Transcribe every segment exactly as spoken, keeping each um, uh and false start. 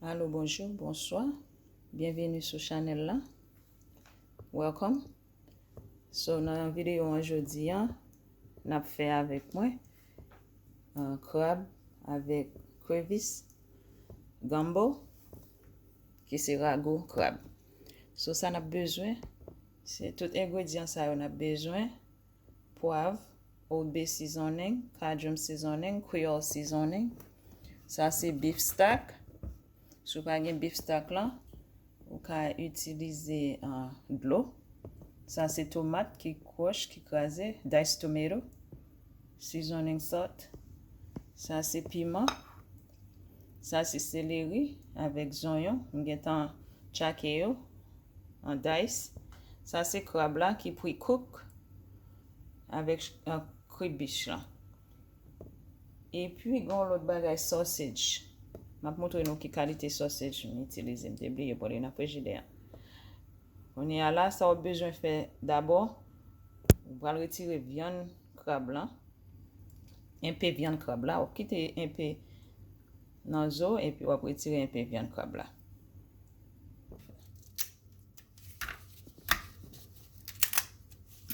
Alo, bonjou, bonswa. Byenveni sou chanèl la. Welcome. So, nan videyo an jodi an, n ap fè avèk mwen, uh, krab avèk krevis, gumbo, ki se rago krab. So, sa n ap bezwen, se tout engredyan sa yo n ap bezwen. Pwav, Old Bay seasoning, Cadram seasoning, Creole seasoning. Sa se beef stock. Si w pa gen beef stock lan, ou ka itilize, ah, dlo. Sa se tomat ki kwòch, ki kraze, diced tomato, seasoning salt. Sa se piman. Sa se seleri avèk zonyon. M gentan tchake yo an dice. Sa se krab la ki pre-cook avèk, ah, kribich lan. Epi, gen yon lòt bagay, sausage. M ap montre nou ki kalite sausage m itilize. M te bliye pran li nan frijidè a. Kounye a la, sa w ap bezwen fè dabò, ou pral retire vyann krab lan. Enpe vyann krab la, w ap kite enpe nan zo, epi w ap retire enpe vyann krab la.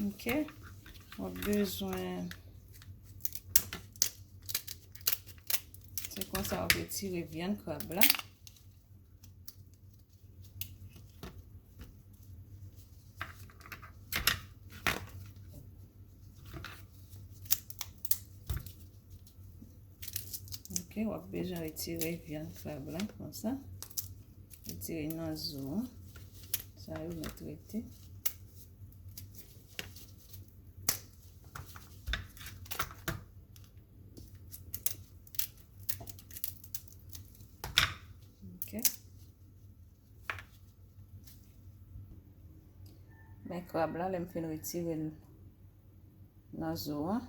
Ok. W ap bezwen, se konsa w ap retire vyann krab la. Ok, w ap bezwen retire vyann krab la konsa. Retire nan zo an. Sa yo mèt rete. Ok. Men krab la, lè m fin retire l nan zo an,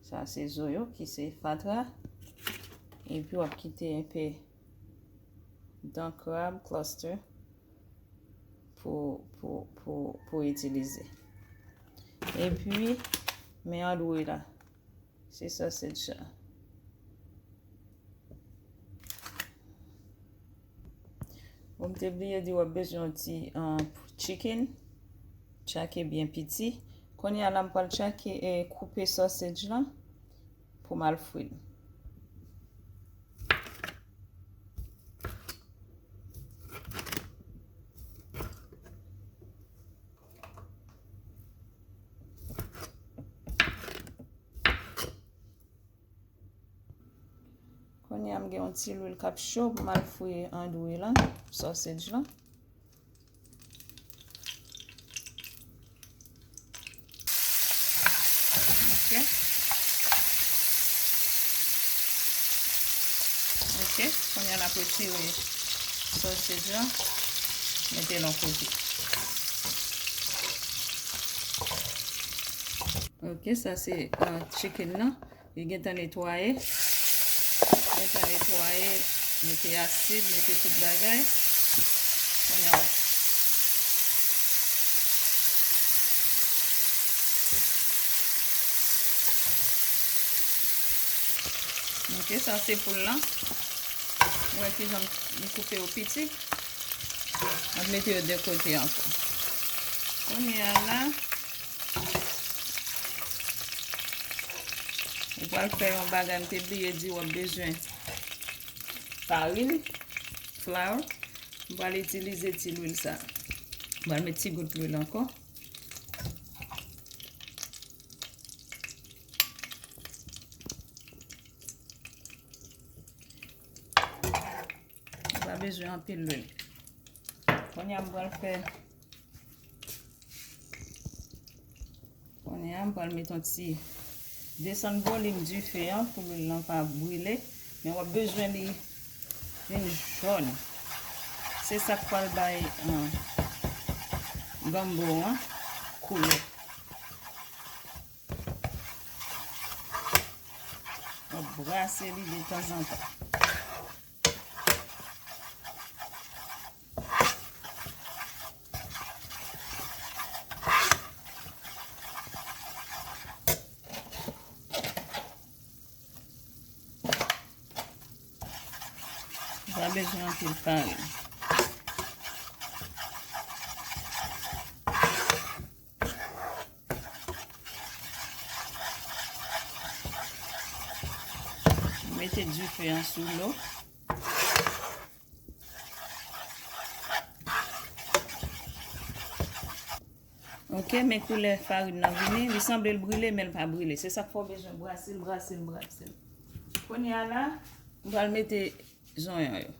sa se zo yo ki se fatra. Epi w ap kite enpe dan krab cluster pou, pou, pou, pou itilize. Epi, men andouy la. Se sausage sa. Bon, m te bliye di w ap bezwen yon ti, ah, chicken. Tchake byen piti. Kounye a la, m pral tchake e koupe sausage lan pou m al fri l. Kounye a, m gen yon ti lwil k ap cho pou m al fri andouy lan, sausage lan. Ok. Ok, kounye a n ap retire sausage lan, mete l yon kote. Ok, sa se, ah, chicken nan. Li gentan netwaye. Gentan netwaye. Mete asid, mete tout bagay. Kounye a w ap Ok, sa se poul lan. Ou wè kijan m koupe yo piti. M ap mete yo de kote ankò. Kounye a la, ou pral fè yon bagay m te bliye di w ap bezwen farin, flour. M pral itilize ti lwil sa. M pral met ti gout lwil ankò. Ou pa bezwen anpil lwil. Kounye a m pral fè, kounye a m pral met yon ti, desann volim dife an pou lwil lan pa brile, men w ap bezwen li vin jòn. Se sa k pral bay, ah, gumbo an koulè. W ap brase li detanzantan. M pral bezwen anpil farin. Mete dife an sou lo. Ok, men koulè farin nan vini. Li sanble l brile, men l pa brile. Se sa k fè w bezwen brase l, brase l, brase l. Kounye a la, m pral mete zonyon yo.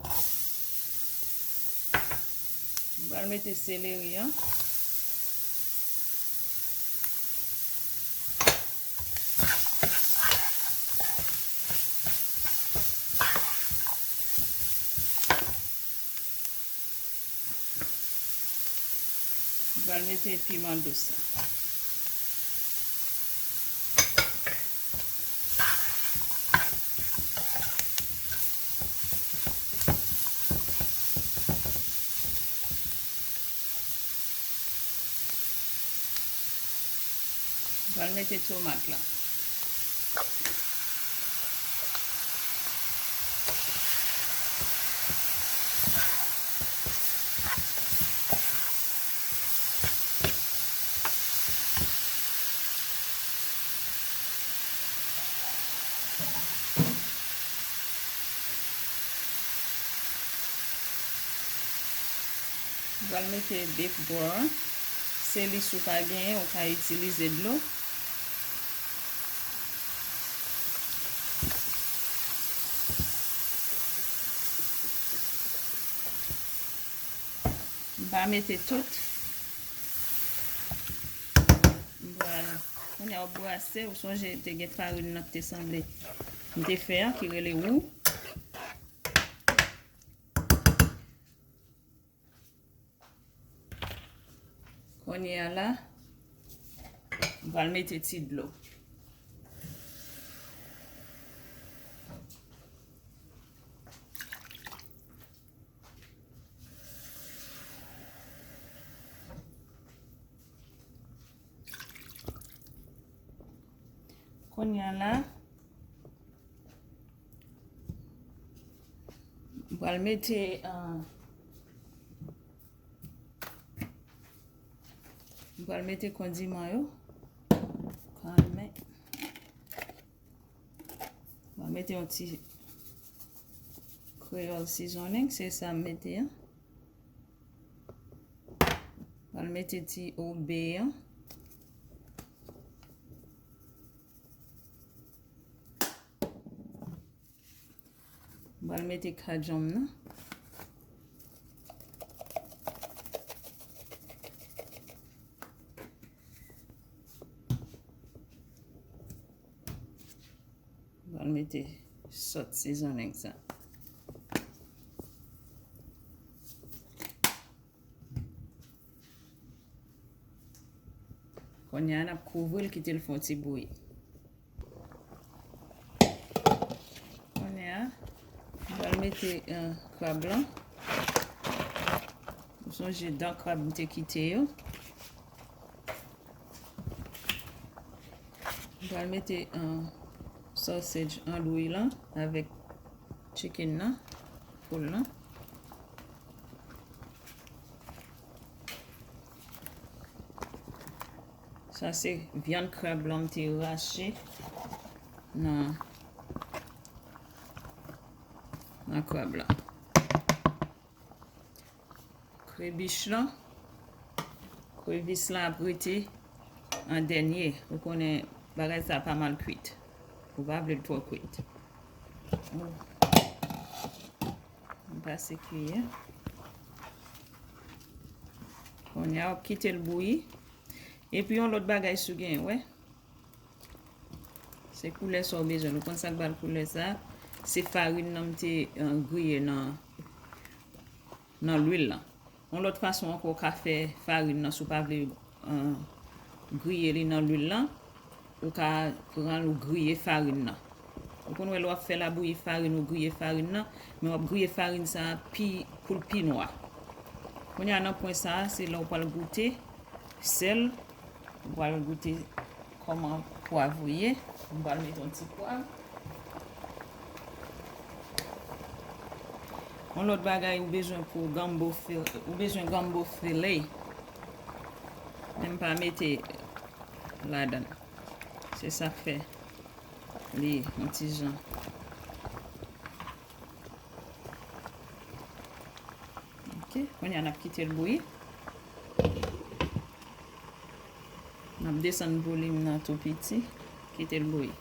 M pral mete seleri an. M pral mete piman dous la. M pral mete tomat la. M pral mete Beef Broth. Se li, si w pa genyen, ou ka itilize dlo. M pa mete tout. M pral, kounye a w ap brase, ou sonje te gen farin nan ki te sanble m te fè an, ki rele wou. Kounye a la, m pral mete ti dlo. Kounye a la, m pral mete, ah, m pral mete kondiman yo. Kalme. M pral mete yon ti Creole seasoning, se sa m mete an. M pral mete ti obe an. M pral mete kajanm nan. M pral mete salt seasoning sa. Kounye a, n ap kouvri l, kite l fè yon ti bouyi. Kounye a, m pral mete, eh, krab lan. Ou sonje dan krab m te kite yo. M pral mete, eh, sausage andouille lan avèk chicken nan, poul lan. Sa se vyann krab lan m te rache nan, nan krab lan. Krebich lan, krevis lan ap rete an dènye. Ou konnen bagay sa pa mal kwit. Ou pa vle l twò kwit. M pase kiyè. Kounye a, w ap kite l bouyi. Epi yon lòt bagay si w genyen, wè. Se koulè sa w bezwen. Nou konn sa k ba l koulè sa. Se farin nan m te, eh, griye nan, nan lwil lan. Yon lòt fason ankò w ka fè farin nan, si w pa vle, eh, griye li nan lwil lan, ou ka pran l, ou griye farin nan. Ou konn wè lè w ap fè labouyi farin, ou griye farin nan, men w ap griye farin sa a pi, pou l pi nwa. Kounye a nan pwen sa a, se lè w pral goute sèl, ou pral goute kòman pwav ou ye. M pral mete yon ti pwav. Yon Yon lòt bagay ou bezwen pou gumbo fil-, ou bezwen gumbo fillet. Men m pa mete ladan. Se sa k fè li yon ti jan. Ok, kounye a n ap kite l bouyi. N ap desann volim nan tou piti, kite l bouyi.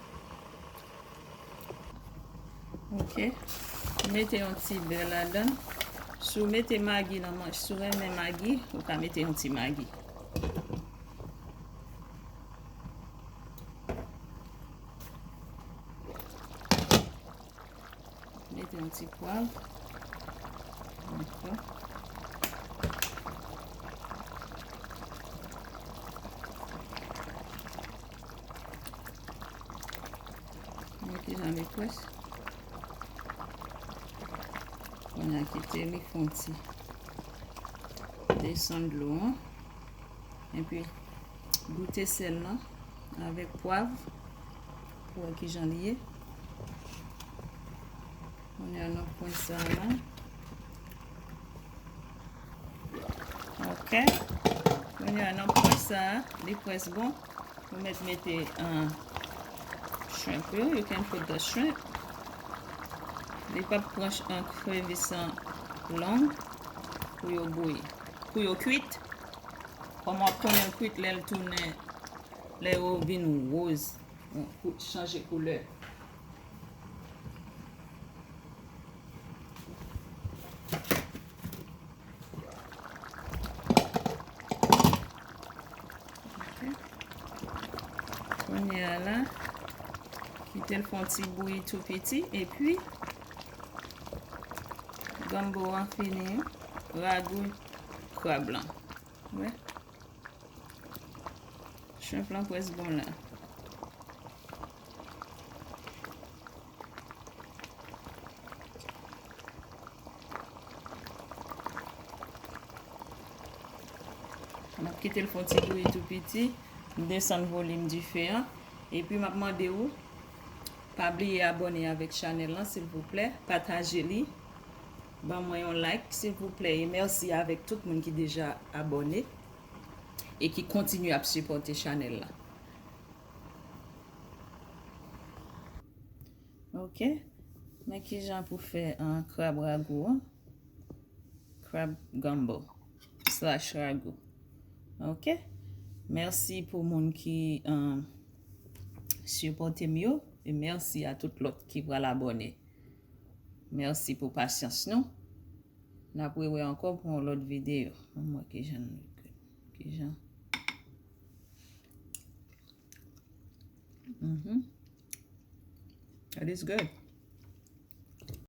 Ok, mete yon ti bè ladan. Si w mete magi nan manch, si w renmen magi, ou ka mete yon ti magi. Mete yon ti pwav. Dakò. Men kijan li près. Kounye a kite li fon ti desann dlo an. Epi goute sèl lan avèk pwav pou wè kijan li ye. Kounye a nan pwen sa la. Ok. Kounye a nan pwen sa, li près bon. Ou mèt mete, uh, shrimp yo. You can put the shrimp. Li p ap pran ch-, uh, krevis an long pou yo bouyi. Pou yo kwit. Kòman w ap konnen l kwit lè l tounen, lè yo vin woz, uh, kou-, chanje koulè. Ok. Kounye a la, kite l fè yon ti bouyi tou piti, epi gumbo an fini, ragou krab lan. Wè. Shrimp lan près bon la. M ap kite l fè yon ti bouyi tou piti. M desann volim dife an. Epi m ap mande w, pa bliye abòne avèk chanèl lan, silvouplè. Pataje li. Ban mwen yon like, silvouplè. E mèsi avèk tout moun ki deja abòne e ki kontinye ap sipòte chanèl la. Ok. Men kijan pou fè, uh, krab ragou an. Crab gumbo slash ragu. Ok. Mèsi pou moun ki, um, sipòte m yo. E mèsi a tout lòt ki pral abòne. Mèsi pou pasyans nou. N ap rewè ankò pou yon lòt videyo. Ann wè kijan, kijan. Mhm. It is good.